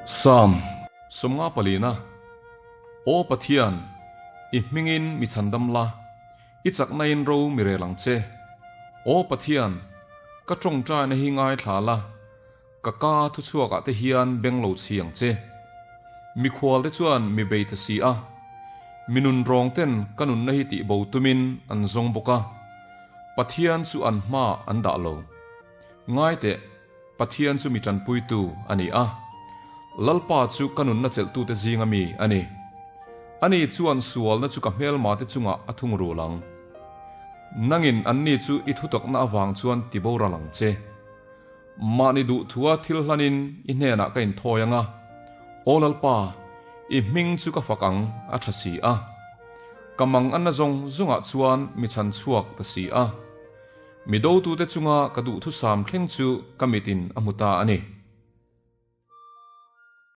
Psalm 50 palina, Aw Pathian, i hmingin mi chhandam la, i chaknain ro mi rel ang che. Aw Pathian, ka tawngtaina hi ngaithla la, Ka ka thuchhuakah te hian beng lo chhi ang che. Mikhual te chuan mi bei ta si a, mi nun rawng ten ka nunna hi tih bo tumin an zawng bawk a, Pathian chu an hmaah an dah lo. Ngai teh, Pathian chu mi tanpuitu a ni a, Lalpa chu ka nunna chelhtute zinga mi a ni. Ani chuan sualna chu ka hmelma te chungah a thungrul ang. Nangin anni chu i thutakna avang chuan ti boral ang che. Mahni duhthua thil hlanin i hnenah ka inthawi ang a, Aw Lalpa, i hming chu ka fak ang a tha si a. Ka mang anna zawng zawngah chuan mi chhan chhuak ta si a. Mi dotute chunga ka duhthusam thleng chu ka mitin a hmu ta a ni.